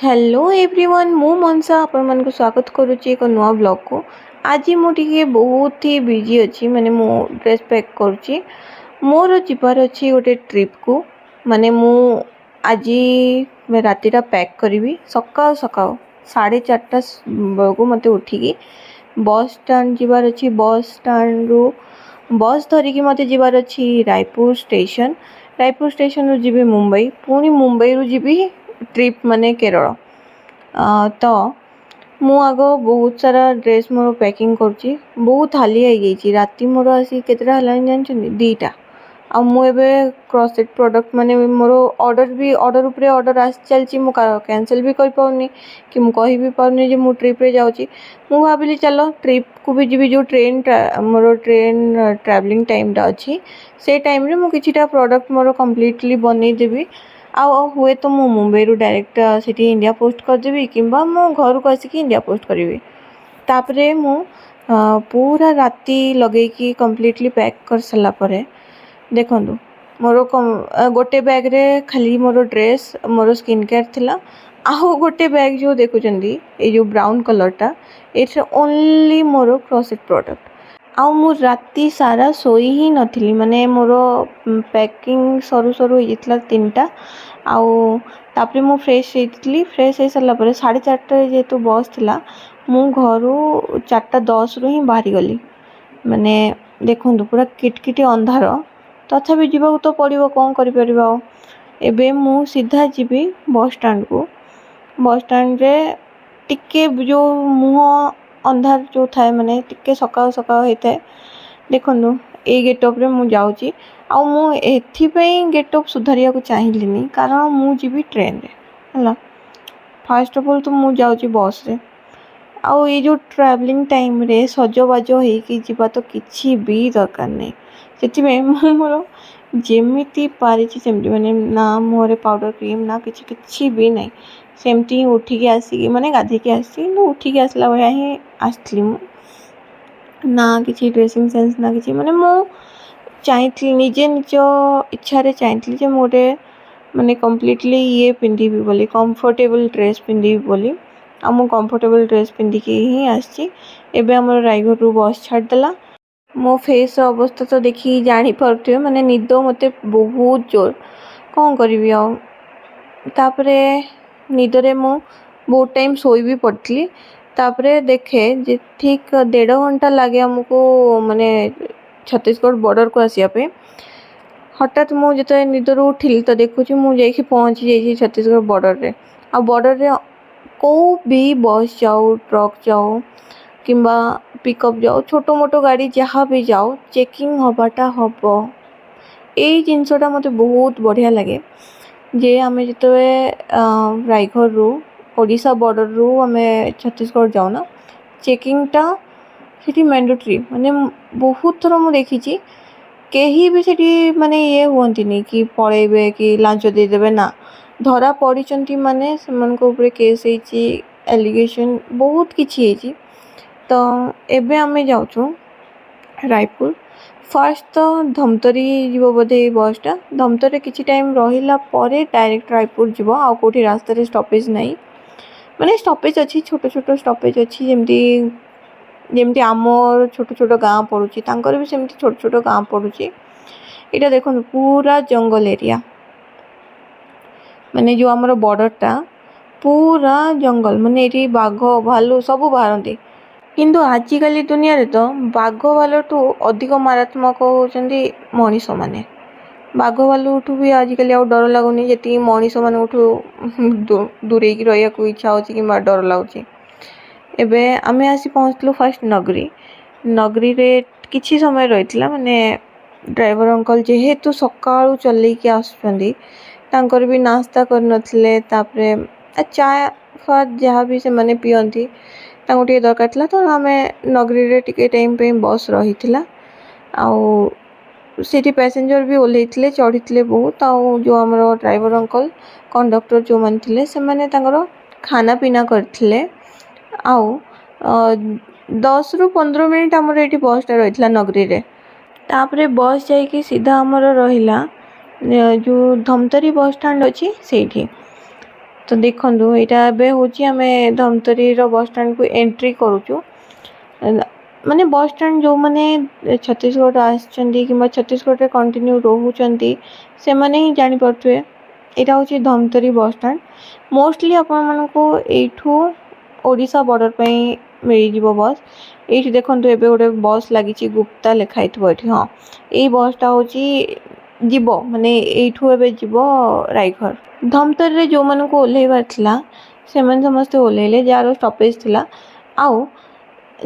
Hello everyone, ମୁଁ ମନସା ଆପଣମାନଙ୍କୁ ସ୍ୱାଗତ କରୁଛି ଏକ ନୂଆ ବ୍ଲଗ୍କୁ। ଆଜି ମୁଁ ଟିକେ ବହୁତ ହି ବିଜି ଅଛି, ମାନେ ମୁଁ ଡ୍ରେସ୍ ପ୍ୟାକ୍ କରୁଛି। ମୋର ଯିବାର ଅଛି ଗୋଟେ ଟ୍ରିପ୍କୁ। ମାନେ ମୁଁ ଆଜି ରାତିଟା ପ୍ୟାକ୍ କରିବି। ସକାଳୁ ସକାଳୁ 4:30 ବେଳକୁ ମୋତେ ଉଠିକି ବସ୍ ଷ୍ଟାଣ୍ଡ ଯିବାର ଅଛି। ବସ୍ ଷ୍ଟାଣ୍ଡରୁ ବସ୍ ଧରିକି ମୋତେ ଯିବାର ଅଛି ରାୟପୁର ଷ୍ଟେସନ। ରାୟପୁର ଷ୍ଟେସନରୁ ଯିବି ମୁମ୍ବାଇ, ପୁଣି ମୁମ୍ବାଇରୁ ଯିବି ଟ୍ରିପ୍, ମାନେ କେରଳ। ତ ମୁଁ ଆଗ ବହୁତ ସାରା ଡ୍ରେସ୍ ମୋର ପ୍ୟାକିଂ କରୁଛି। ବହୁତ ହାଲିଆ ହେଇଯାଇଛି। ରାତି ମୋର ଆସିକି କେତେଟା ହେଲାଣି ଜାଣିଛନ୍ତି? 2ଟା। ଆଉ ମୁଁ ଏବେ କ୍ରସେଟ୍ ପ୍ରଡ଼କ୍ଟ, ମାନେ ମୋର ଅର୍ଡ଼ର ବି, ଅର୍ଡ଼ର ଉପରେ ଅର୍ଡ଼ର ଆସି ଚାଲିଛି। ମୁଁ କ୍ୟାନସେଲ୍ ବି କରିପାରୁନି କି ମୁଁ କହି ବି ପାରୁନି ଯେ ମୁଁ ଟ୍ରିପ୍ରେ ଯାଉଛି। ମୁଁ ଭାବିଲି, ଚାଲ ଟ୍ରିପ୍କୁ ବି ଯିବି। ଯେଉଁ ଟ୍ରେନ୍ଟା ମୋର ଟ୍ରେନ୍ ଟ୍ରାଭେଲିଂ ଟାଇମ୍ଟା ଅଛି, ସେ ଟାଇମ୍ରେ ମୁଁ କିଛିଟା ପ୍ରଡ଼କ୍ଟ ମୋର କମ୍ପ୍ଲିଟଲି ବନେଇଦେବି। ଆଉ ହୁଏତ ମୁଁ ମୁମ୍ବାଇରୁ ଡାଇରେକ୍ଟ ସେଠି ଇଣ୍ଡିଆ ପୋଷ୍ଟ କରିଦେବି କିମ୍ବା ମୁଁ ଘରକୁ ଆସିକି ଇଣ୍ଡିଆ ପୋଷ୍ଟ କରିବି। ତାପରେ ମୁଁ ପୁରା ରାତି ଲଗେଇକି କମ୍ପ୍ଲିଟଲି ପ୍ୟାକ୍ କରିସାରିଲା ପରେ ଦେଖନ୍ତୁ, ମୋର ଗୋଟେ ବ୍ୟାଗ୍ରେ ଖାଲି ମୋର ଡ୍ରେସ୍, ମୋର ସ୍କିନ୍ କେୟାର୍ ଥିଲା। ଆଉ ଗୋଟେ ବ୍ୟାଗ୍ ଯେଉଁ ଦେଖୁଛନ୍ତି, ଏଇ ଯେଉଁ ବ୍ରାଉନ୍ କଲର୍ଟା, ଏଥିରେ ଓନ୍ଲି ମୋର କ୍ରସେଟ୍ ପ୍ରଡ଼କ୍ଟ। ଆଉ ମୁଁ ରାତି ସାରା ଶୋଇ ହିଁ ନଥିଲି। ମାନେ ମୋର ପ୍ୟାକିଂ ସରୁ ସରୁ ହେଇଯାଇଥିଲା 3ଟା। ଆଉ ତାପରେ ମୁଁ ଫ୍ରେଶ୍ ହେଇଥିଲି। ଫ୍ରେଶ୍ ହେଇସାରିଲା ପରେ 4:30ରେ ଯେହେତୁ ବସ୍ ଥିଲା, ମୁଁ ଘରୁ 4ଟା 10ରୁ ହିଁ ବାହାରିଗଲି। ମାନେ ଦେଖନ୍ତୁ, ପୁରା କିଟକିଟି ଅନ୍ଧାର, ତଥାପି ଯିବାକୁ ତ ପଡ଼ିବ, କ'ଣ କରିପାରିବା ଆଉ? ଏବେ ମୁଁ ସିଧା ଯିବି ବସ୍ ଷ୍ଟାଣ୍ଡକୁ। ବସ୍ ଷ୍ଟାଣ୍ଡରେ ଟିକେ ଯେଉଁ ମୁହଁ ଅନ୍ଧାର ଯେଉଁ ଥାଏ, ମାନେ ଟିକେ ସକାଳ ସକାଳ ହେଇଥାଏ। ଦେଖନ୍ତୁ, ଏଇ ଗେଟଅପ୍ରେ ମୁଁ ଯାଉଛି। ଆଉ ମୁଁ ଏଥିପାଇଁ ଗେଟଅପ୍ ସୁଧାରିବାକୁ ଚାହିଁଲିନି, କାରଣ ମୁଁ ଯିବି ଟ୍ରେନରେ। ହେଲା, ଫାଷ୍ଟ ଅଫ୍ ଅଲ୍ ତ ମୁଁ ଯାଉଛି ବସ୍ରେ। ଆଉ ଏଇ ଯେଉଁ ଟ୍ରାଭେଲିଂ ଟାଇମ୍ରେ ସଜବାଜ ହେଇକି ଯିବା ତ କିଛି ବି ଦରକାର ନାହିଁ। ସେଥିପାଇଁ ମୁଁ ମୋର ଯେମିତି ପାରିଛି ସେମିତି, ମାନେ ନା ମୁହଁରେ ପାଉଡ଼ର, କ୍ରିମ୍, ନା କିଛି, କିଛି ବି ନାହିଁ। ସେମିତି ହିଁ ଉଠିକି ଆସିକି, ମାନେ ଗାଧେଇକି ଆସିଛି, କିନ୍ତୁ ଉଠିକି ଆସିଲା ଭଳିଆ ହିଁ ଆସିଥିଲି ମୁଁ। ନା କିଛି ଡ୍ରେସିଂ ସେନ୍ସ, ନା କିଛି। ମାନେ ମୁଁ ଚାହିଁଥିଲି, ନିଜେ ନିଜ ଇଚ୍ଛାରେ ଚାହିଁଥିଲି ଯେ ମୁଁ ଗୋଟେ ମାନେ କମ୍ପ୍ଲିଟଲି ଇଏ ପିନ୍ଧିବି ବୋଲି, କମ୍ଫର୍ଟେବଲ୍ ଡ୍ରେସ୍ ପିନ୍ଧିବି ବୋଲି। ଆଉ ମୁଁ କମ୍ଫର୍ଟେବଲ୍ ଡ୍ରେସ୍ ପିନ୍ଧିକି ହିଁ ଆସିଛି। ଏବେ ଆମର ରାଇଘରରୁ ବସ୍ ଛାଡ଼ିଦେଲା। ମୋ ଫେସ୍ର ଅବସ୍ଥା ତ ଦେଖିକି ଜାଣିପାରୁଥିବେ, ମାନେ ନିଦ ମୋତେ ବହୁତ ଜୋର, କ'ଣ କରିବି ଆଉ? ତାପରେ ନିଦରେ ମୁଁ ବହୁତ ଟାଇମ୍ ଶୋଇ ବି ପଡ଼ିଥିଲି। ତାପରେ ଦେଖେ ଯେ ଠିକ୍ ଦେଢ଼ ଘଣ୍ଟା ଲାଗେ ଆମକୁ, ମାନେ ଛତିଶଗଡ଼ ବର୍ଡ଼ରକୁ ଆସିବା ପାଇଁ। ହଠାତ୍ ମୁଁ ଯେତେବେଳେ ନିଦରୁ ଉଠିଲି ତ ଦେଖୁଛି ମୁଁ ଯାଇକି ପହଞ୍ଚି ଯାଇଛି ଛତିଶଗଡ଼ ବର୍ଡ଼ରରେ। ଆଉ ବର୍ଡ଼ରରେ କେଉଁ ବି ବସ୍ ଯାଉ, ଟ୍ରକ୍ ଯାଉ କିମ୍ବା ପିକଅପ୍ ଯାଉ, ଛୋଟ ମୋଟ ଗାଡ଼ି ଯାହା ବି ଯାଉ, ଚେକିଂ ହେବାଟା ହେବ। ଏଇ ଜିନିଷଟା ମୋତେ ବହୁତ ବଢ଼ିଆ ଲାଗେ ଯେ ଆମେ ଯେତେବେଳେ ରାଇଘରରୁ, ଓଡ଼ିଶା ବର୍ଡ଼ରରୁ ଆମେ ଛତିଶଗଡ଼ ଯାଉ ନା, ଚେକିଂଟା ସେଠି ମ୍ୟାଣ୍ଡେଟୋରୀ। ମାନେ ବହୁତ ଥର ମୁଁ ଦେଖିଛି, କେହି ବି ସେଠି ମାନେ ଇଏ ହୁଅନ୍ତିନି କି ପଳେଇବେ କି ଲାଞ୍ଚ ଦେଇଦେବେ। ନା, ଧରା ପଡ଼ିଛନ୍ତି ମାନେ ସେମାନଙ୍କ ଉପରେ କେସ୍ ହେଇଛି, ଆଲିଗେସନ୍ ବହୁତ କିଛି ହେଇଛି। ତ ଏବେ ଆମେ ଯାଉଛୁ ରାୟପୁର। ଫାର୍ଷ୍ଟ ତ ଧମତରୀ ଯିବ ବୋଧେ ଏଇ ବସ୍ଟା। ଧମତରୀରେ କିଛି ଟାଇମ୍ ରହିଲା ପରେ ଡାଇରେକ୍ଟ ରାୟପୁର ଯିବ। ଆଉ କେଉଁଠି ରାସ୍ତାରେ ଷ୍ଟପେଜ୍ ନାହିଁ। ମାନେ ଷ୍ଟପେଜ୍ ଅଛି, ଛୋଟ ଛୋଟ ଷ୍ଟପେଜ୍ ଅଛି। ଯେମିତି ଯେମିତି ଆମର ଛୋଟ ଛୋଟ ଗାଁ ପଡ଼ୁଛି, ତାଙ୍କର ବି ସେମିତି ଛୋଟ ଛୋଟ ଗାଁ ପଡ଼ୁଛି। ଏଇଟା ଦେଖନ୍ତୁ, ପୁରା ଜଙ୍ଗଲ ଏରିଆ। ମାନେ ଯେଉଁ ଆମର ବର୍ଡ଼ରଟା ପୁରା ଜଙ୍ଗଲ। ମାନେ ଏଇଠି ବାଘ, ଭାଲୁ ସବୁ ବାହାରନ୍ତି। କିନ୍ତୁ ଆଜିକାଲି ଦୁନିଆରେ ତ ବାଘ ଭାଲୁଠୁ ଅଧିକ ମାରାତ୍ମକ ହେଉଛନ୍ତି ମଣିଷମାନେ। ବାଘ ଭାଲୁଠୁ ବି ଆଜିକାଲି ଆଉ ଡର ଲାଗୁନି, ଯେତିକି ମଣିଷମାନଙ୍କଠୁ ଦୂରେଇକି ରହିବାକୁ ଇଚ୍ଛା ହେଉଛି କିମ୍ବା ଡର ଲାଗୁଛି। ଏବେ ଆମେ ଆସି ପହଞ୍ଚିଲୁ ଫାର୍ଷ୍ଟ ନଗରୀ। ନଗରୀରେ କିଛି ସମୟ ରହିଥିଲା। ମାନେ ଡ୍ରାଇଭର ଅଙ୍କଲ ଯେହେତୁ ସକାଳୁ ଚଲେଇକି ଆସୁଛନ୍ତି, ତାଙ୍କର ବି ନାସ୍ତା କରିନଥିଲେ। ତାପରେ ଚା ଫା ଯାହା ବି ସେମାନେ ପିଅନ୍ତି, ତାଙ୍କୁ ଟିକେ ଦରକାର ଥିଲା। ତ ଆମେ ନଗରୀରେ ଟିକେ ଟାଇମ୍ ପାଇଁ ବସ୍ ରହିଥିଲା। ଆଉ ସେଇଠି ପ୍ୟାସେଞ୍ଜର ବି ଓହ୍ଲେଇଥିଲେ, ଚଢ଼ିଥିଲେ ବହୁତ। ଆଉ ଯେଉଁ ଆମର ଡ୍ରାଇଭର ଅଙ୍କଲ, କଣ୍ଡକ୍ଟର ଯେଉଁମାନେ ଥିଲେ, ସେମାନେ ତାଙ୍କର ଖାନା ପିନା କରିଥିଲେ। ଆଉ 10ରୁ 15 ମିନିଟ୍ ଆମର ଏଇଠି ବସ୍ଟା ରହିଥିଲା ନଗରୀରେ। ତାପରେ ବସ୍ ଯାଇକି ସିଧା ଆମର ରହିଲା ଯେଉଁ ଧମତରୀ ବସ୍ ଷ୍ଟାଣ୍ଡ ଅଛି, ସେଇଠି। ତ ଦେଖନ୍ତୁ, ଏଇଟା ଏବେ ହେଉଛି ଆମେ ଧମତରୀର ବସଷ୍ଟାଣ୍ଡକୁ ଏଣ୍ଟ୍ରି କରୁଛୁ। ମାନେ ବସଷ୍ଟାଣ୍ଡ ଯେଉଁମାନେ ଛତିଶଗଡ଼ ଆସିଛନ୍ତି କିମ୍ବା ଛତିଶଗଡ଼ରେ କଣ୍ଟିନ୍ୟୁ ରହୁଛନ୍ତି, ସେମାନେ ହିଁ ଜାଣିପାରୁଥିବେ। ଏଇଟା ହେଉଛି ଧମତରୀ ବସଷ୍ଟାଣ୍ଡ। ମୋଷ୍ଟଲି ଆପଣମାନଙ୍କୁ ଏଇଠୁ ଓଡ଼ିଶା ବର୍ଡ଼ର ପାଇଁ ମିଳିଯିବ ବସ୍। ଏଇଠି ଦେଖନ୍ତୁ, ଏବେ ଗୋଟେ ବସ୍ ଲାଗିଛି, ଗୁପ୍ତା ଲେଖା ହେଇଥିବ ଏଠି। ହଁ, ଏଇ ବସ୍ଟା ହେଉଛି ଯିବ, ମାନେ ଏଇଠୁ ଏବେ ଯିବ ରାଇଘର। ଧମତରୀରେ ଯେଉଁମାନଙ୍କୁ ଓହ୍ଲେଇବାର ଥିଲା, ସେମାନେ ସମସ୍ତେ ଓହ୍ଲେଇଲେ, ଯାହାର ଷ୍ଟପେଜ୍ ଥିଲା। ଆଉ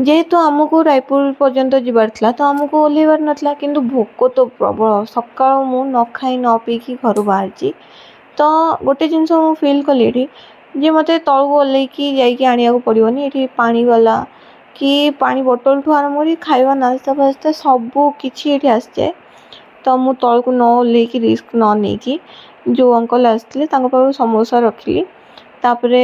ଯେହେତୁ ଆମକୁ ରାୟପୁର ପର୍ଯ୍ୟନ୍ତ ଯିବାର ଥିଲା, ତ ଆମକୁ ଓହ୍ଲେଇବାର ନଥିଲା। କିନ୍ତୁ ଭୋକ ତ ପ୍ରବଳ। ସକାଳୁ ମୁଁ ନ ଖାଇ ନ ପିଇକି ଘରୁ ବାହାରିଛି। ତ ଗୋଟେ ଜିନିଷ ମୁଁ ଫିଲ୍ କଲି ଏଠି ଯେ ମୋତେ ତଳକୁ ଓହ୍ଲେଇକି ଯାଇକି ଆଣିବାକୁ ପଡ଼ିବନି। ଏଠି ପାଣିବାଲା କି ପାଣି ବୋଟଲଠୁ ଆରମ୍ଭ କରି ଖାଇବା, ନାସ୍ତା ଫାସ୍ତା ସବୁ କିଛି ଏଠି ଆସିଯାଏ। ତ ମୁଁ ତଳକୁ ନ ଓହ୍ଲେଇକି, ରିସ୍କ ନ ନେଇକି, ଯେଉଁ ଅଙ୍କଲ ଆସିଥିଲେ ତାଙ୍କ ପାଖରୁ ସମୋସା ରଖିଲି। ତାପରେ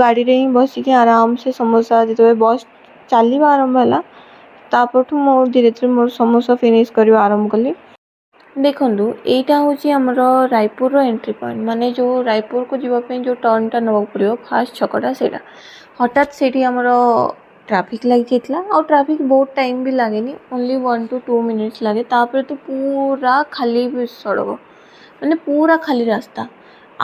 ଗାଡ଼ିରେ ହିଁ ବସିକି ଆରାମସେ ସମୋସା, ଯେତେବେଳେ ବସ୍ ଚାଲିବା ଆରମ୍ଭ ହେଲା, ତାପରଠୁ ମୁଁ ଧୀରେ ଧୀରେ ମୋର ସମୋସା ଫିନିଶ୍ କରିବା ଆରମ୍ଭ କଲି। ଦେଖନ୍ତୁ, ଏଇଟା ହେଉଛି ଆମର ରାୟପୁରର ଏଣ୍ଟ୍ରି ପଏଣ୍ଟ, ମାନେ ଯେଉଁ ରାୟପୁରକୁ ଯିବା ପାଇଁ ଯେଉଁ ଟର୍ନଟା ନେବାକୁ ପଡ଼ିବ, ଫାର୍ଷ୍ଟ ଛକଟା ସେଇଟା। ହଠାତ୍ ସେଇଠି ଆମର ଟ୍ରାଫିକ୍ ଲାଗିଯାଇଥିଲା। ଆଉ ଟ୍ରାଫିକ୍ ବହୁତ ଟାଇମ୍ ବି ଲାଗେନି, ଓନ୍ଲି 1 ଟୁ 2 ମିନିଟ୍ସ ଲାଗେ। ତାପରେ ତ ପୁରା ଖାଲି ସଡ଼କ, ମାନେ ପୁରା ଖାଲି ରାସ୍ତା।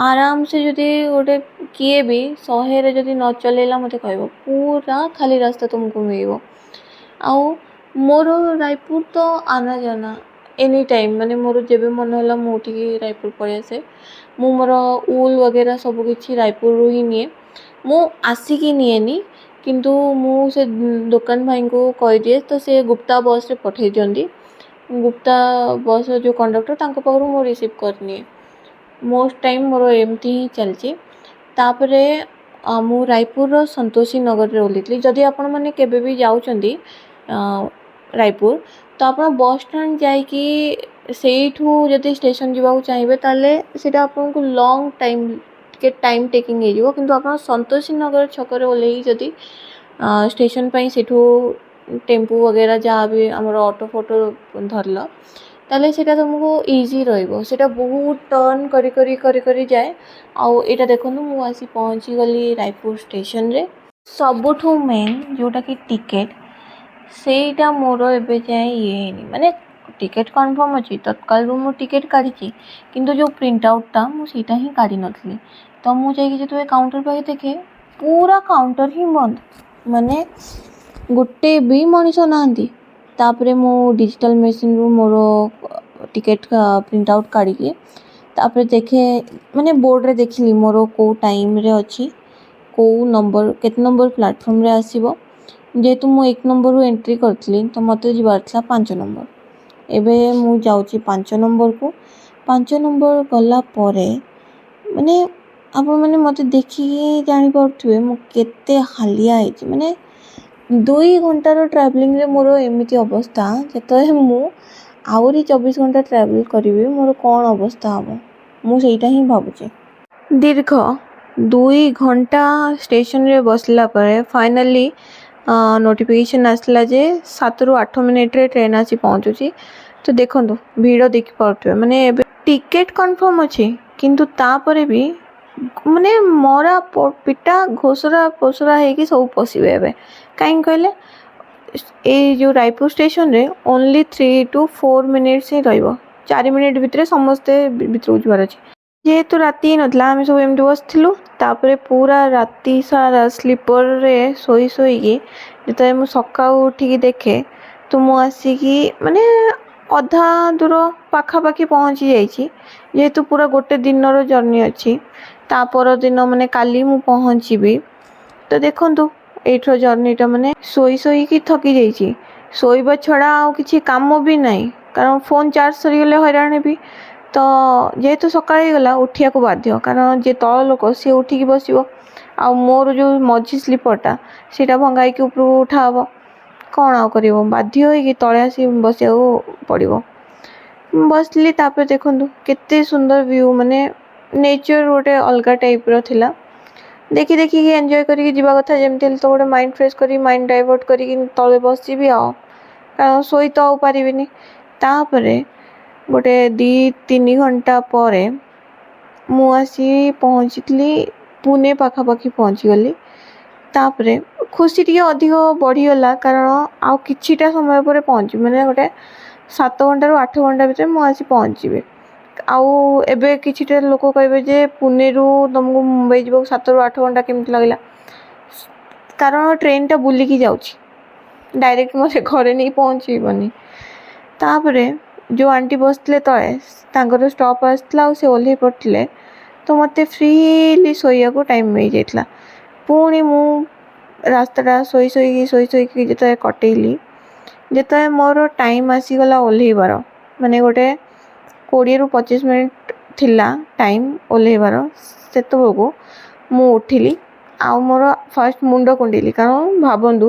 ଆରାମସେ ଯଦି ଗୋଟେ କିଏ ବି 100ରେ ଯଦି ନ ଚଲେଇଲା ମୋତେ କହିବ, ପୁରା ଖାଲି ରାସ୍ତା ତୁମକୁ ମିଳିବ। ଆଉ ମୋର ରାୟପୁର ତ ଆନା ଯାନା ଏନି ଟାଇମ୍, ମାନେ ମୋର ଯେବେ ମନ ହେଲା ମୁଁ ଉଠିକି ରାୟପୁର ପଳେଇ ଆସେ। ମୁଁ ମୋର ଉଲ୍ ବଗେରା ସବୁ କିଛି ରାୟପୁରରୁ ହିଁ ନିଏ। ମୁଁ ଆସିକି ନିଏନି, କିନ୍ତୁ ମୁଁ ସେ ଦୋକାନ ଭାଇଙ୍କୁ କହିଦିଏ, ତ ସେ ଗୁପ୍ତା ବସ୍ରେ ପଠାଇ ଦିଅନ୍ତି। ଗୁପ୍ତା ବସ୍ର ଯେଉଁ କଣ୍ଡକ୍ଟର, ତାଙ୍କ ପାଖରୁ ମୁଁ ରିସିଭ୍ କରିନିଏ। ମୋଷ୍ଟ ଟାଇମ୍ ମୋର ଏମିତି ହିଁ ଚାଲିଛି। ତାପରେ ମୁଁ ରାୟପୁରର ସନ୍ତୋଷୀ ନଗରରେ ଓହ୍ଲେଇଥିଲି। ଯଦି ଆପଣମାନେ କେବେ ବି ଯାଉଛନ୍ତି ରାୟପୁର, ତ ଆପଣ ବସ୍ ଷ୍ଟାଣ୍ଡ ଯାଇକି ସେଇଠୁ ଯଦି ଷ୍ଟେସନ୍ ଯିବାକୁ ଚାହିଁବେ, ତାହେଲେ ସେଇଟା ଆପଣଙ୍କୁ ଲଙ୍ଗ୍ ଟାଇମ୍, ଟିକେ ଟାଇମ୍ ଟେକିଂ ହେଇଯିବ। କିନ୍ତୁ ଆପଣ ସନ୍ତୋଷୀ ନଗର ଛକରେ ଓହ୍ଲେଇକି ଯଦି ଷ୍ଟେସନ୍ ପାଇଁ ସେଇଠୁ ଟେମ୍ପୁ ବଗେରା, ଯାହା ବି ଆମର ଅଟୋ ଫଟୋ ଧରିଲ, ତାହେଲେ ସେଇଟା ତୁମକୁ ଇଜି ରହିବ। ସେଇଟା ବହୁତ ଟର୍ନ କରି କରି କରି କରି ଯାଏ। ଆଉ ଏଇଟା ଦେଖନ୍ତୁ, ମୁଁ ଆସି ପହଞ୍ଚିଗଲି ରାୟପୁର ଷ୍ଟେସନରେ। ସବୁଠୁ ମେନ୍ ଯେଉଁଟାକି ଟିକେଟ୍, ସେଇଟା ମୋର ଏବେ ଯାଏଁ ଇଏ ହେଇନି। ମାନେ ଟିକେଟ୍ କନଫର୍ମ ଅଛି, ତତ୍କାଳରୁ ମୁଁ ଟିକେଟ୍ କାଢ଼ିଛି, କିନ୍ତୁ ଯେଉଁ ପ୍ରିଣ୍ଟ ଆଉଟ୍ଟା ମୁଁ ସେଇଟା ହିଁ କାଢ଼ିନଥିଲି। ତ ମୁଁ ଯାଇକି ଯେତେବେଳେ କାଉଣ୍ଟର ପାଖେ ଦେଖେ, ପୁରା କାଉଣ୍ଟର ହିଁ ବନ୍ଦ, ମାନେ ଗୋଟେ ବି ମଣିଷ ନାହାନ୍ତି। ତାପରେ ମୁଁ ଡିଜିଟାଲ୍ ମେସିନ୍ରୁ ମୋର ଟିକେଟ୍ ପ୍ରିଣ୍ଟ ଆଉଟ୍ କାଢ଼ିକି ତାପରେ ଦେଖେ, ମାନେ ବୋର୍ଡ଼ରେ ଦେଖିଲି ମୋର କେଉଁ ଟାଇମ୍ରେ ଅଛି, କେଉଁ ନମ୍ବର, କେତେ ନମ୍ବର ପ୍ଲାଟଫର୍ମରେ ଆସିବ। ଯେହେତୁ ମୁଁ 1 ନମ୍ବରରୁ ଏଣ୍ଟ୍ରି କରିଥିଲି, ତ ମୋତେ ଯିବାର ଥିଲା 5 ନମ୍ବର। ଏବେ ମୁଁ ଯାଉଛି 5 ନମ୍ବରକୁ। 5 ନମ୍ବର ଗଲା ପରେ, ମାନେ ଆପଣମାନେ ମୋତେ ଦେଖିକି ଜାଣିପାରୁଥିବେ ମୁଁ କେତେ ହାଲିଆ ହେଇଛି। ମାନେ 2 ଘଣ୍ଟାର ଟ୍ରାଭେଲିଂରେ ମୋର ଏମିତି ଅବସ୍ଥା, ଯେତେବେଳେ ମୁଁ ଆହୁରି 24 ଘଣ୍ଟା ଟ୍ରାଭେଲ୍ କରିବି, ମୋର କ'ଣ ଅବସ୍ଥା ହେବ, ମୁଁ ସେଇଟା ହିଁ ଭାବୁଛି। ଦୀର୍ଘ 2 ଘଣ୍ଟା ଷ୍ଟେସନରେ ବସିଲା ପରେ ଫାଇନାଲି ନୋଟିଫିକେସନ୍ ଆସିଲା ଯେ 7ରୁ 8 ମିନିଟ୍ରେ ଟ୍ରେନ୍ ଆସି ପହଞ୍ଚୁଛି। ତ ଦେଖନ୍ତୁ, ଭିଡ଼ ଦେଖିପାରୁଥିବେ। ମାନେ ଏବେ ଟିକେଟ୍ କନଫର୍ମ ଅଛି, କିନ୍ତୁ ତାପରେ ବି ମାନେ ମରା ପିଟା, ଘୋଷରା ପୋଷରା ହେଇକି ସବୁ ପଶିବେ ଏବେ। କାହିଁକି କହିଲେ, ଏଇ ଯେଉଁ ରାୟପୁର ଷ୍ଟେସନରେ ଓନ୍ଲି 3 ଟୁ 4 ମିନିଟ୍ସ ହିଁ ରହିବ। 4 ମିନିଟ୍ ଭିତରେ ସମସ୍ତେ ଭିତରକୁ ଯିବାର ଅଛି। ଯେହେତୁ ରାତି ହେଇନଥିଲା, ଆମେ ସବୁ ଏମିତି ବସିଥିଲୁ। ତାପରେ ପୁରା ରାତି ସାରା ସ୍ଲିପରରେ ଶୋଇ ଶୋଇକି ଯେତେବେଳେ ମୁଁ ସକାଳୁ ଉଠିକି ଦେଖେ, ତ ମୁଁ ଆସିକି ମାନେ ଅଧା ଦୂର ପାଖାପାଖି ପହଞ୍ଚି ଯାଇଛି। ଯେହେତୁ ପୁରା ଗୋଟେ ଦିନର ଜର୍ଣ୍ଣି ଅଛି, ତା ପରଦିନ ମାନେ କାଲି ମୁଁ ପହଞ୍ଚିବି। ତ ଦେଖନ୍ତୁ, ଏଇଠିର ଜର୍ଣ୍ଣିଟା, ମାନେ ଶୋଇ ଶୋଇକି ଥକି ଯାଇଛି। ଶୋଇବା ଛଡ଼ା ଆଉ କିଛି କାମ ବି ନାହିଁ, କାରଣ ଫୋନ୍ ଚାର୍ଜ ସରିଗଲେ ହଇରାଣ ହେବି। ତ ଯେହେତୁ ସକାଳ ହେଇଗଲା, ଉଠିବାକୁ ବାଧ୍ୟ, କାରଣ ଯିଏ ତଳ ଲୋକ ସିଏ ଉଠିକି ବସିବ, ଆଉ ମୋର ଯେଉଁ ମଝି ସ୍ଲିପରଟା ସେଇଟା ଭଙ୍ଗା ହେଇକି ଉପରକୁ ଉଠା ହେବ। କ'ଣ ଆଉ କରିବ, ବାଧ୍ୟ ହେଇକି ତଳେ ଆସି ବସିବାକୁ ପଡ଼ିବ। ବସିଲି। ତାପରେ ଦେଖନ୍ତୁ କେତେ ସୁନ୍ଦର ଭ୍ୟୁ, ମାନେ ନେଚର୍ ଗୋଟେ ଅଲଗା ଟାଇପ୍ର ଥିଲା। ଦେଖି ଦେଖିକି ଏନ୍ଜୟ କରିକି ଯିବା କଥା। ଯେମିତି ହେଲେ ତ ଗୋଟେ ମାଇଣ୍ଡ ଫ୍ରେଶ୍ କରି, ମାଇଣ୍ଡ ଡାଇଭର୍ଟ କରିକି ତଳେ ବସିବି ଆଉ, କାରଣ ଶୋଇ ତ ଆଉ ପାରିବିନି। ତାପରେ ଗୋଟେ 2-3 ଘଣ୍ଟା ପରେ ମୁଁ ଆସି ପହଞ୍ଚିଥିଲି। ପୁନେ ପାଖାପାଖି ପହଞ୍ଚିଗଲି। ତାପରେ ଖୁସି ଟିକେ ଅଧିକ ବଢ଼ିଗଲା, କାରଣ ଆଉ କିଛିଟା ସମୟ ପରେ ପହଞ୍ଚିବି, ମାନେ ଗୋଟେ 7 ଘଣ୍ଟାରୁ 8 ଘଣ୍ଟା ଭିତରେ ମୁଁ ଆସି ପହଞ୍ଚିବି। ଆଉ ଏବେ କିଛିଟା ଲୋକ କହିବେ ଯେ ପୁନେରୁ ତୁମକୁ ମୁମ୍ବାଇ ଯିବାକୁ 7ରୁ 8 ଘଣ୍ଟା କେମିତି ଲାଗିଲା? କାରଣ ଟ୍ରେନଟା ବୁଲିକି ଯାଉଛି, ଡାଇରେକ୍ଟ ମୋତେ ଘରେ ନେଇ ପହଞ୍ଚେଇବନି। ତାପରେ ଯେଉଁ ଆଣ୍ଟି ବସିଥିଲେ ତଳେ, ତାଙ୍କର ଷ୍ଟପ୍ ଆସିଥିଲା ଆଉ ସେ ଓହ୍ଲେଇ ପଡ଼ିଥିଲେ, ତ ମୋତେ ଫ୍ରିଲି ଶୋଇବାକୁ ଟାଇମ୍ ମିଳିଯାଇଥିଲା। ପୁଣି ମୁଁ ରାସ୍ତାଟା ଶୋଇ ଶୋଇକି ଶୋଇ ଶୋଇକି ଯେତେବେଳେ କଟେଇଲି, ଯେତେବେଳେ ମୋର ଟାଇମ୍ ଆସିଗଲା ଓହ୍ଲେଇବାର, ମାନେ ଗୋଟେ 20ରୁ 25 ମିନିଟ୍ ଥିଲା ଟାଇମ୍ ଓହ୍ଲେଇବାର, ସେତେବେଳକୁ ମୁଁ ଉଠିଲି ଆଉ ମୋର ଫାର୍ଷ୍ଟ ମୁଣ୍ଡ କୁଣ୍ଡେଇଲି। କାରଣ ଭାବନ୍ତୁ,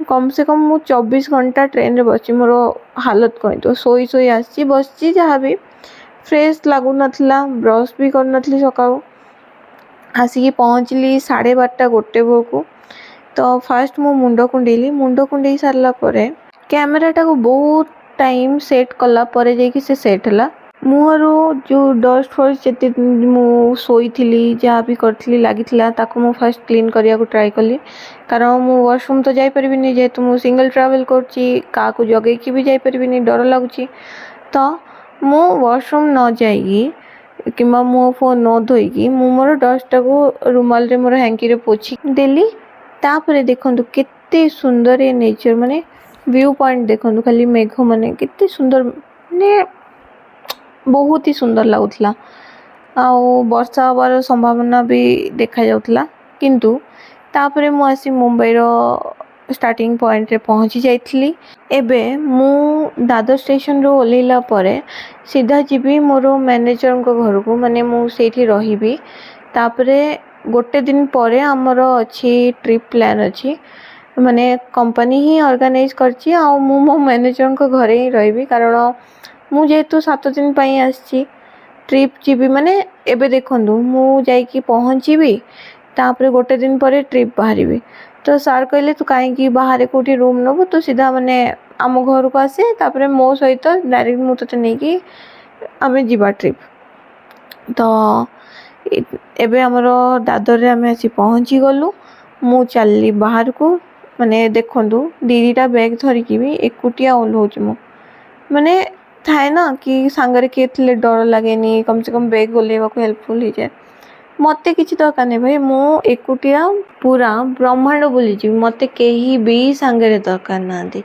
କମ୍ ସେ କମ୍ ମୁଁ 24 ଘଣ୍ଟା ଟ୍ରେନରେ ବସିଛି, ମୋର ହାଲତ କ'ଣ ହେଇଥିବ। ଶୋଇ ଶୋଇ ଆସିଛି, ବସିଛି, ଯାହା ବି ଫ୍ରେଶ୍ ଲାଗୁନଥିଲା। ବ୍ରସ୍ ବି କରିନଥିଲି। ସକାଳୁ ଆସିକି ପହଞ୍ଚିଲି 12:30 1 ବେଳକୁ। ତ ଫାର୍ଷ୍ଟ ମୁଁ ମୁଣ୍ଡ କୁଣ୍ଡେଇଲି। ମୁଣ୍ଡ କୁଣ୍ଡେଇ ସାରିଲା ପରେ କ୍ୟାମେରାଟାକୁ ବହୁତ ଟାଇମ୍ ସେଟ୍ କଲା ପରେ ଯାଇକି ସେ ସେଟ୍ ହେଲା। ମୁହଁରୁ ଯେଉଁ ଡଷ୍ଟ ଫଷ୍ଟ ଯେତେ ମୁଁ ଶୋଇଥିଲି, ଯାହା ବି କରିଥିଲି ଲାଗିଥିଲା, ତାକୁ ମୁଁ ଫାର୍ଷ୍ଟ କ୍ଲିନ୍ କରିବାକୁ ଟ୍ରାଏ କଲି। କାରଣ ମୁଁ ୱାସରୁମ୍ ତ ଯାଇପାରିବିନି, ଯେହେତୁ ମୁଁ ସିଙ୍ଗଲ୍ ଟ୍ରାଭେଲ୍ କରୁଛି। କାହାକୁ ଜଗେଇକି ବି ଯାଇପାରିବିନି, ଡର ଲାଗୁଛି। ତ ମୁଁ ୱାସରୁମ୍ ନ ଯାଇକି କିମ୍ବା ମୁହଁ ଫୁହ ନ ଧୋଇକି ମୁଁ ମୋର ଡଷ୍ଟଟାକୁ ରୁମାଲରେ, ମୋର ହ୍ୟାଙ୍କିରେ ପୋଛି ଦେଲି। ତାପରେ ଦେଖନ୍ତୁ କେତେ ସୁନ୍ଦର ଏ ନେଚର୍, ମାନେ ଭ୍ୟୁ ପଏଣ୍ଟ ଦେଖନ୍ତୁ ଖାଲି, ମେଘ ମାନେ କେତେ ସୁନ୍ଦର, ମାନେ ବହୁତ ହି ସୁନ୍ଦର ଲାଗୁଥିଲା। ଆଉ ବର୍ଷା ହେବାର ସମ୍ଭାବନା ବି ଦେଖାଯାଉଥିଲା। କିନ୍ତୁ ତାପରେ ମୁଁ ଆସି ମୁମ୍ବାଇର ଷ୍ଟାର୍ଟିଂ ପଏଣ୍ଟରେ ପହଞ୍ଚି ଯାଇଥିଲି। ଏବେ ମୁଁ ଦାଦର ଷ୍ଟେସନରୁ ଓହ୍ଲେଇଲା ପରେ ସିଧା ଯିବି ମୋର ମ୍ୟାନେଜରଙ୍କ ଘରକୁ, ମାନେ ମୁଁ ସେଇଠି ରହିବି। ତାପରେ ଗୋଟେ ଦିନ ପରେ ଆମର ଅଛି ଟ୍ରିପ୍ ପ୍ଲାନ୍ ଅଛି, ମାନେ କମ୍ପାନୀ ହିଁ ଅର୍ଗାନାଇଜ୍ କରିଛି। ଆଉ ମୁଁ ମୋ ମ୍ୟାନେଜରଙ୍କ ଘରେ ହିଁ ରହିବି, କାରଣ ମୁଁ ଯେହେତୁ 7 ଦିନ ପାଇଁ ଆସିଛି, ଟ୍ରିପ୍ ଯିବି। ମାନେ ଏବେ ଦେଖନ୍ତୁ, ମୁଁ ଯାଇକି ପହଞ୍ଚିବି, ତାପରେ ଗୋଟେ ଦିନ ପରେ ଟ୍ରିପ୍ ବାହାରିବି। ତ ସାର୍ କହିଲେ, ତୁ କାହିଁକି ବାହାରେ କେଉଁଠି ରୁମ୍ ନେବୁ? ତୁ ସିଧା ମାନେ ଆମ ଘରକୁ ଆସେ, ତାପରେ ମୋ ସହିତ ଡାଇରେକ୍ଟ ମୁଁ ତୋତେ ନେଇକି ଆମେ ଯିବା ଟ୍ରିପ୍। ତ ଏବେ ଆମର ଦାଦରରେ ଆମେ ଆସି ପହଞ୍ଚିଗଲୁ। ମୁଁ ଚାଲିଲି ବାହାରକୁ। ମାନେ ଦେଖନ୍ତୁ, ଦୁଇଟା ବ୍ୟାଗ୍ ଧରିକି ବି ଏକୁଟିଆ ଓହ୍ଲଉଛି ମୁଁ। ମାନେ ଥାଏ ନା କି ସାଙ୍ଗରେ କିଏ ଥିଲେ ଡର ଲାଗେନି, କମ୍ ସେ କମ୍ ବ୍ୟାଗ୍ ଓହ୍ଲେଇବାକୁ ହେଲ୍ପଫୁଲ୍ ହେଇଯାଏ। ମୋତେ କିଛି ଦରକାର ନାହିଁ ଭାଇ, ମୁଁ ଏକୁଟିଆ ପୁରା ବ୍ରହ୍ମାଣ୍ଡ ବୁଲିଯିବି। ମୋତେ କେହି ବି ସାଙ୍ଗରେ ଦରକାର ନାହାନ୍ତି।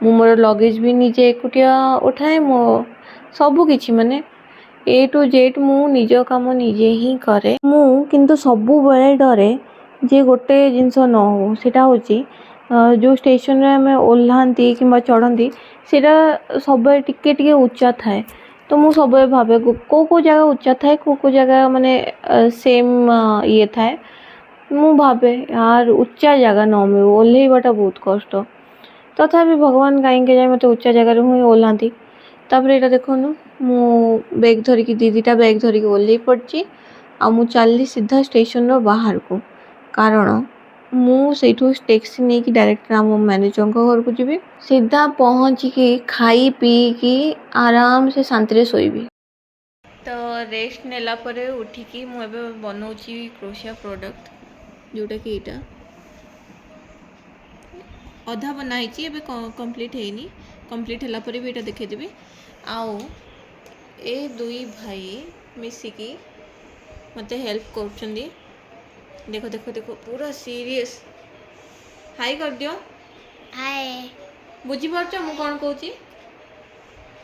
ମୁଁ ମୋର ଲଗେଜ୍ ବି ନିଜେ ଏକୁଟିଆ ଉଠାଏ, ମୋ ସବୁ କିଛି, ମାନେ ଏ ଟୁ ଜେଡ଼୍ ମୁଁ ନିଜ କାମ ନିଜେ ହିଁ କରେ। ମୁଁ କିନ୍ତୁ ସବୁବେଳେ ଡରେ ଯେ ଗୋଟେ ଜିନିଷ ନ ହଉ। ସେଇଟା ହେଉଛି ଯେଉଁ ଷ୍ଟେସନରେ ଆମେ ଓହ୍ଲାନ୍ତି କିମ୍ବା ଚଢ଼ନ୍ତି, ସେଇଟା ସବୁବେଳେ ଟିକେ ଟିକେ ଉଚ୍ଚା ଥାଏ। ତ ମୁଁ ସବୁବେଳେ ଭାବେ, କେଉଁ କେଉଁ ଜାଗା ଉଚ୍ଚା ଥାଏ, କେଉଁ କେଉଁ ଜାଗା ମାନେ ସେମ୍ ଇଏ ଥାଏ। ମୁଁ ଭାବେ ୟାର, ଉଚ୍ଚା ଜାଗା ନ ମିଳୁ, ଓହ୍ଲେଇବାଟା ବହୁତ କଷ୍ଟ। ତଥାପି ଭଗବାନ କାହିଁକି କେଜାଣି ମୋତେ ଉଚ୍ଚା ଜାଗାରୁ ହିଁ ଓହ୍ଲାନ୍ତି। ତାପରେ ଏଇଟା ଦେଖନ୍ତୁ, ମୁଁ ବ୍ୟାଗ୍ ଧରିକି, ଦୁଇ ଦୁଇଟା ବ୍ୟାଗ୍ ଧରିକି ଓହ୍ଲେଇ ପଡ଼ିଛି ଆଉ ମୁଁ ଚାଲିଲି ସିଧା ଷ୍ଟେସନର ବାହାରକୁ, କାରଣ ମୁଁ ସେଇଠୁ ଟ୍ୟାକ୍ସି ନେଇକି ଡାଇରେକ୍ଟ ଆମ ମ୍ୟାନେଜରଙ୍କ ଘରକୁ ଯିବି। ସିଧା ପହଞ୍ଚିକି ଖାଇ ପିଇକି ଆରାମସେ ଶାନ୍ତିରେ ଶୋଇବି। ତ ରେଷ୍ଟ ନେଲା ପରେ ଉଠିକି ମୁଁ ଏବେ ବନଉଛି କ୍ରୋସିଆ ପ୍ରଡ଼କ୍ଟ, ଯେଉଁଟାକି ଏଇଟା ଅଧା ବନା ହେଇଛି, ଏବେ କମ୍ପ୍ଲିଟ୍ ହେଇନି। କମ୍ପ୍ଲିଟ୍ ହେଲା ପରେ ବି ଏଇଟା ଦେଖେଇଦେବି। ଆଉ ଏ ଦୁଇ ଭାଇ ମିଶିକି ମୋତେ ହେଲ୍ପ କରୁଛନ୍ତି। ଦେଖ ଦେଖ ଦେଖ, ପୁରା ସିରିୟସ୍। ହାଇ କରିଦିଅ। हाय। ବୁଝିପାରୁଛ ମୁଁ କ'ଣ କହୁଛି?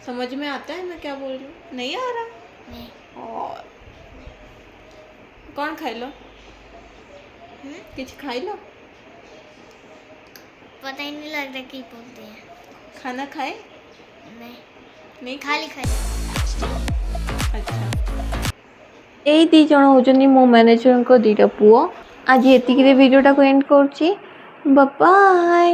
समझ में आता है मैं क्या बोल रही हूँ? नहीं आ रहा? नहीं। और କ'ଣ ଖାଇଲ? हम्म? କିଛି ଖାଇଲ? पता ही नहीं लगता कि बोलते हैं। खाना खाए? नहीं। नहीं? खाली खाली। ଆଚ୍ଛା, ଏଇ ଦୁଇ ଜଣ ହେଉଛନ୍ତି ମୋ ମ୍ୟାନେଜରଙ୍କ ଦୁଇଟା ପୁଅ। ଆଜି ଏତିକିରେ ଭିଡ଼ିଓଟାକୁ ଏଣ୍ଡ କରୁଛି। ବାଏ।